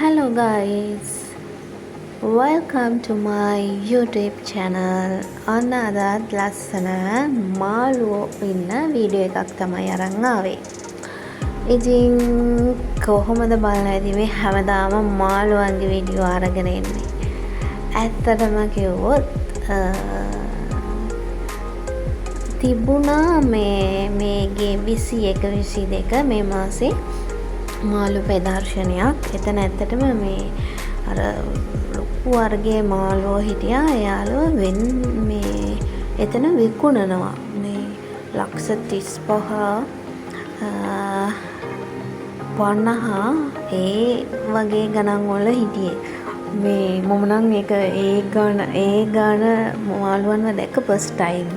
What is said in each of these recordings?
Hello guys, welcome to my YouTube channel. ඔන්න අදත් ලස්සන මාළුවෝ ඉන්න වීඩියෝ එකක් තමයි අරන් ආවේ. ඉතින් කොහොමද බලන්න ඇති මේ හැමදාම මාළුවන්ගේ වීඩියෝ අරගෙන එන්නේ. ඇත්තටම කිව්වොත් තිබුණා මේගේ 21 22 මේ මාසේ මාළු ප්‍රදර්ශනයක්. එතන ඇත්තටම මේ අර ලොකු වර්ගයේ මාළුවෝ හිටියා. එයාලව වෙන් මේ එතන විකුණනවා. මේ ලක්ෂ 35 50 ඒ වගේ ගණන් වල හිටියේ. මේ මම නම් ඒක ඒ ගාන මාළුවන්ව දැක්ක ෆස්ට් ටයිම්.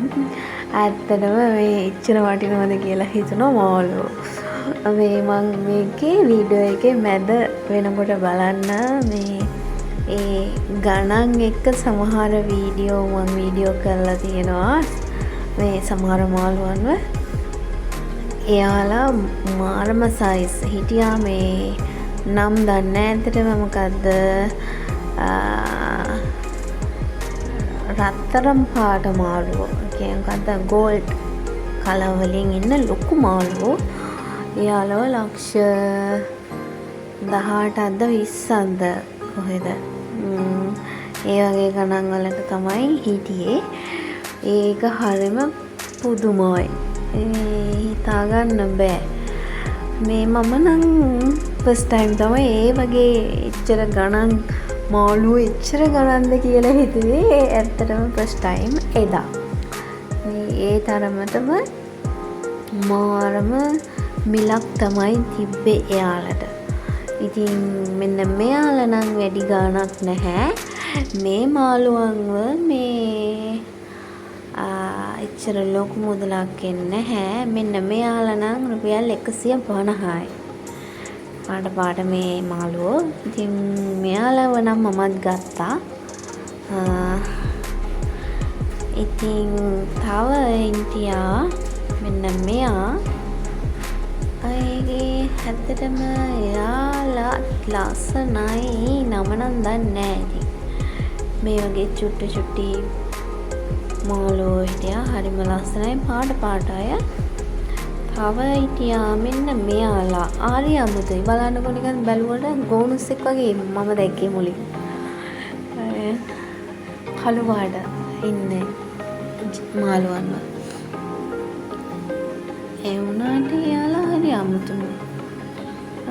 ඇත්තටම මේ එච්චර වටිනවද කියලා හිතුණා මාළුවෝ. මේ මං මේකේ වීඩියෝ එකේ මැද වෙනකොට බලන්න මේ ඒ ගණන් එක්ක සමහර වීඩියෝ මං වීඩියෝ කරලා තියෙනවා. මේ සමහර මාළුවන්ව එයාලා මාරම සයිස් හිටියා. මේ නම් දන්නේ නෑ ඇත්තටම මොකද්ද, රත්තරන් පාට මාළුවෝ. ඒ කියන්නේ මොකද්ද, ගෝල්ඩ් කලර් වලින් ඉන්න ලොකු මාළුවෝ. එයාලව ලක්ෂ 18ක්ද 20ක්ද කොහෙද ඒ වගේ ගණන් වලට තමයි හිටියේ. ඒක හරිම පුදුමයි. හිතාගන්න බෑ. මේ මම නම් ෆස්ට් ටයිම් තමයි ඒ වගේ එච්චර ගණන් මාළුවෝ එච්චර ගණන්ද කියලා හිතුවේ. ඇත්තටම ෆස්ට් ටයිම් එදා. මේ ඒ තරමටම මාරම මිලක් තමයි තිබ්බේ එයාලට. ඉතින් මෙන්න මෙයාලා නම් වැඩි ගාණක් නැහැ. මේ මාළුවන්ව මේ එච්චර ලොකු මුදලක් එන්නේ නැහැ. මෙන්න මෙයාලා නම් රුපියල් 150යි. පාට පාට මේ මාළුවෝ. ඉතින් මෙයාලව නම් මමත් ගත්තා. ඉතින් තව හිටියා මෙන්න මෙයා. ඒකේ ඇත්තටම එයාලා ලස්සනයි. නම නම් දන්නේ නෑ ඉතින්. මේ වගේ චුට්ටි චුට්ටි මාළුවෝ හිටියා. හරිම ලස්සනයි පාට පාට අය. තව හිටියා මෙන්න මෙයාලා. හරි අමුතුයි. බලන්නකෝ නිකන් බැලුවට ගෝනුස්සෙක් වගේ මම දැක්කේ මුලින්. කළු පාට ඉන්නේ මාළුවන්ව. ඒ වුණාට එයාලා හරි අමුතුම.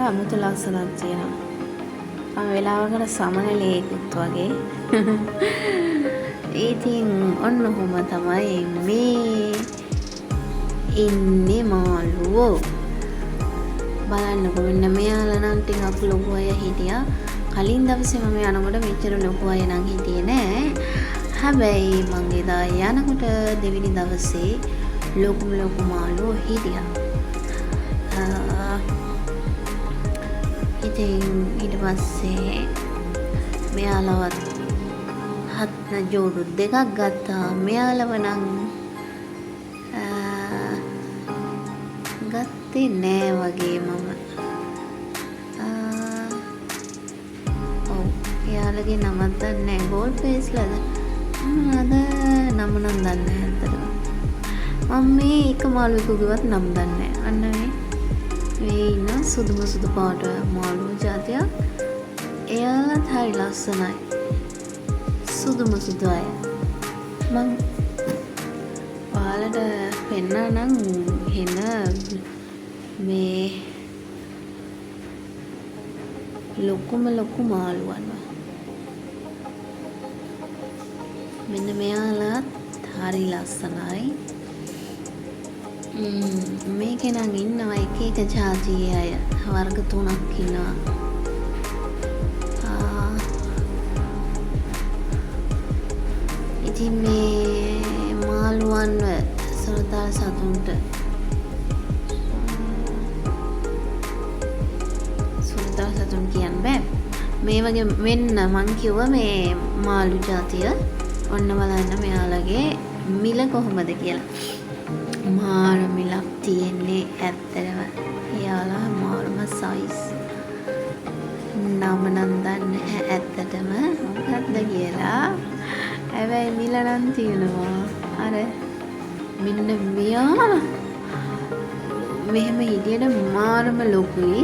අමුතු ලස්සනක් තියෙනවා. මම වෙලාවකට සමනලයෙකුත් වගේ. ඉතින් ඔන්න ඔහොම තමයි මේ ඉන්නේ මාළුවෝ. බලන්නකෝ මෙන්න මෙයාලා නම් ටිකක් ලොකු අය හිටියා. කලින් දවසේ මම යනකොට මෙච්චර ලොකු අය නම් හිටියේ නෑ. හැබැයි මං එදා යනකොට දෙවෙනි දවසේ ලොකුම ලොකු මාළුවෝ හිටියා. ඉතින් ඊට පස්සේ මෙයාලවත් හත් ජෝඩු දෙකක් ගත්තා. මෙයාලව නම් ගත්තේ නෑ වගේ මම. ඔව්, එයාලගේ නමක් දන්නේ නෑ. ගෝල්ඩ් ෆේස්ලාද මොනවාද නම නම් දන්නේ නෑ ඇත්තටම. මම මේ එක මාළුවෙකුගේවත් නම් දන්නේ නෑ. අන්න මේ ඉන්න සුදුම සුදු පාට මාළුවෝ ජාතියක්. එයාලත් හරි ලස්සනයි. සුදුම සුදු අය. මං ඔයාලට පෙන්නන්නම් හෙන මේ ලොකුම ලොකු මාළුවන්ව. මෙන්න මෙයාලත් හරි ලස්සනයි. මේකේ නම් ඉන්නවා එක එක ජාතියේ අය. වර්ග තුනක් ඉන්නවා. ඉතින් මේ මාළුවන්ව සුරතල් සතුන්ට සුරතල් සතුන් කියන්න බෑ. මේ වගේ මෙන්න මං කිව්ව මේ මාළු ජාතිය. ඔන්න බලන්න මෙයාලගේ මිල කොහොමද කියලා. මාර මිලක් තියෙන්නේ ඇත්තටම. එයාලා මාරම සයිස්. නම නම් දන්නේ නැහැ ඇත්තටම මොකද්ද කියලා. හැබැයි මිල නම් තියෙනවා. අර මෙන්න මෙයා මෙහෙම හිටියට මාරම ලොකුයි.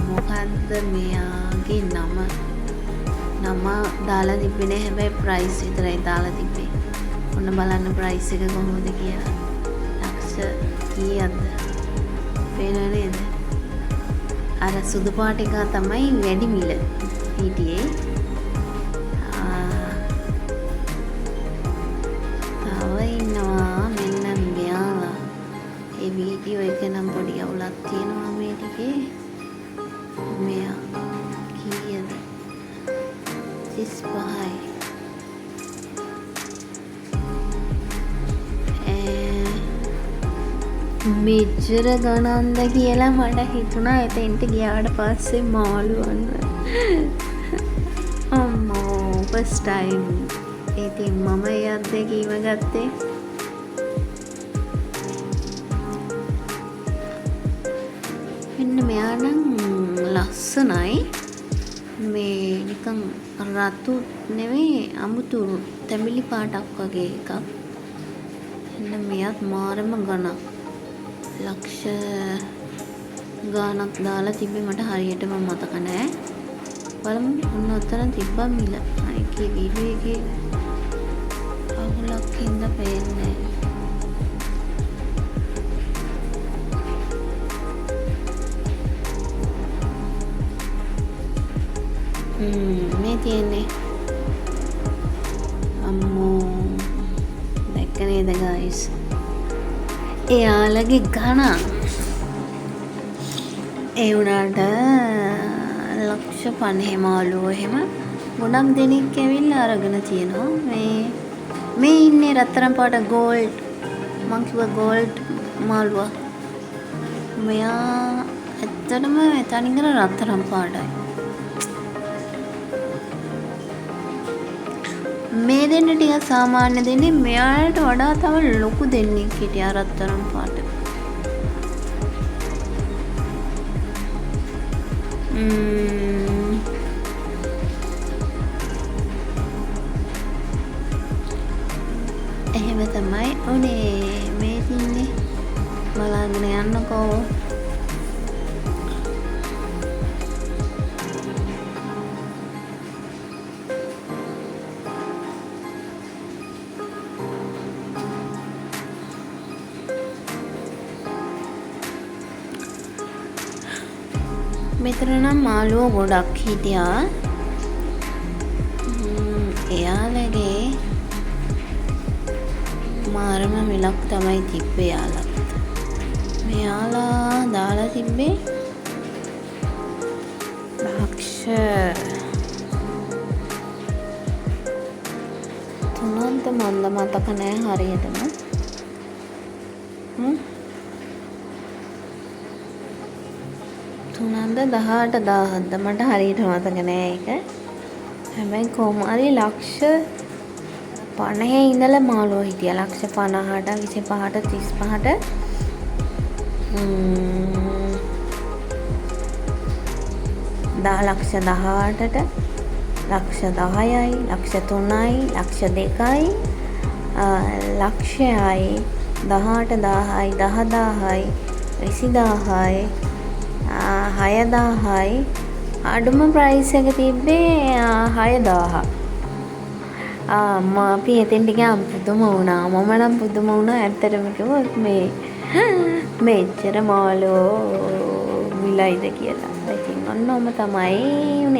මොකද්ද මෙයාගේ නම? නම දාලා තිබ්බේ නෑ, හැබැයි ප්‍රයිස් විතරයි දාලා තිබ්බේ. ඔන්න බලන්න ප්‍රයිස් එක කොහොමද කියලා. ලක්ෂ කීයක්ද? පේනව නේද? අර සුදු පාට එක තමයි වැඩි මිල හිටියේ. තව ඉන්නවා මෙන්න මෙයාලා. ඒ වීඩියෝ එක නම් පොඩි අවුලක් තියෙනවා මේ ටිකේ. මෙයා කීයද? 35යි. මෙච්චර ගණන්ද කියලා මට හිතුණා එතෙන්ට ගියාට පස්සේ මාළුවන්ව. අම්මෝ, ෆස්ට් ටයිම්. ඉතින් මම ඒ අත්දැකීම ගත්තේ. මෙන්න මෙයා නම් ලස්සනයි. මේ නිකන් රතු නෙවෙයි, අමුතු තැඹිලි පාටක් වගේ එකක්. එන්න මෙයත් මාරම ගණන්. ලක්ෂ ගාණක් දාලා තිබ්බේ, මට හරියටම මතක නෑ. බලමු, ඔන්න ඔතන තිබ්බා මිල. ඒකේ වීඩියෝ එකේ අවුලක් හින්දා පේන්නේ නෑ. මේ තියෙන්නේ. අම්මෝ, දැක්ක නේද ගයිස්? එයාලගේ ගණන්. ඒ වුණාට ලක්ෂ 50 මාළුවෝ එහෙම ගොඩක් දෙනෙක් ඇවිල්ලා අරගෙන තියෙනවා. මේ ඉන්නේ රත්තරන් පාට ගෝල්ඩ්. මං කිව්වා ගෝල්ඩ් මාළුවා. මෙයා ඇත්තටම තනිකර රත්තරන් පාටයි. මේ දෙන්න ටිකක් සාමාන්‍ය දෙන්නේ, මෙයාට වඩා තව ලොකු දෙන්නෙක් හිටියා රත්තරන් පාට. එහෙම තමයි උනේ. මේ තින්නේ බලාගෙන යන්නකෝ. මෙතන නම් මාළුවෝ ගොඩක් හිටියා. එයාලගේ මාරම මිලක් තමයි තිබ්බේ එයාලත්. මෙයාලා දාලා තිබ්බේ ලක්ෂ තුනක්ද මන්ද මතක නෑ හරියටම. තුනක්ද දහඅට දාහක්ද මට හරියට මතක නෑ ඒක. හැබැයි කොහොම හරි ලක්ෂ 50 ඉඳලා මාළුවෝ හිටියා. ලක්ෂ 50ට 25ට 35ට ලක්ෂ 18ට ලක්ෂ 10යි ලක්ෂ 3යි ලක්ෂ 2යි ලක්ෂයයි දහඅට දාහයි දහදාහයි විසිදාහයි හයදාහයි. අඩුම ප්‍රයිස් එක තිබ්බේ 6000. අපි එතෙන්ට ගියාම පුදුම වුණා. මම නම් පුදුම වුණා ඇත්තටම කිව්වොත් මෙච්චර මාළුවෝ මිලයිද කියලා. ඉතින් ඔන්න ඔහොම තමයි උනේ.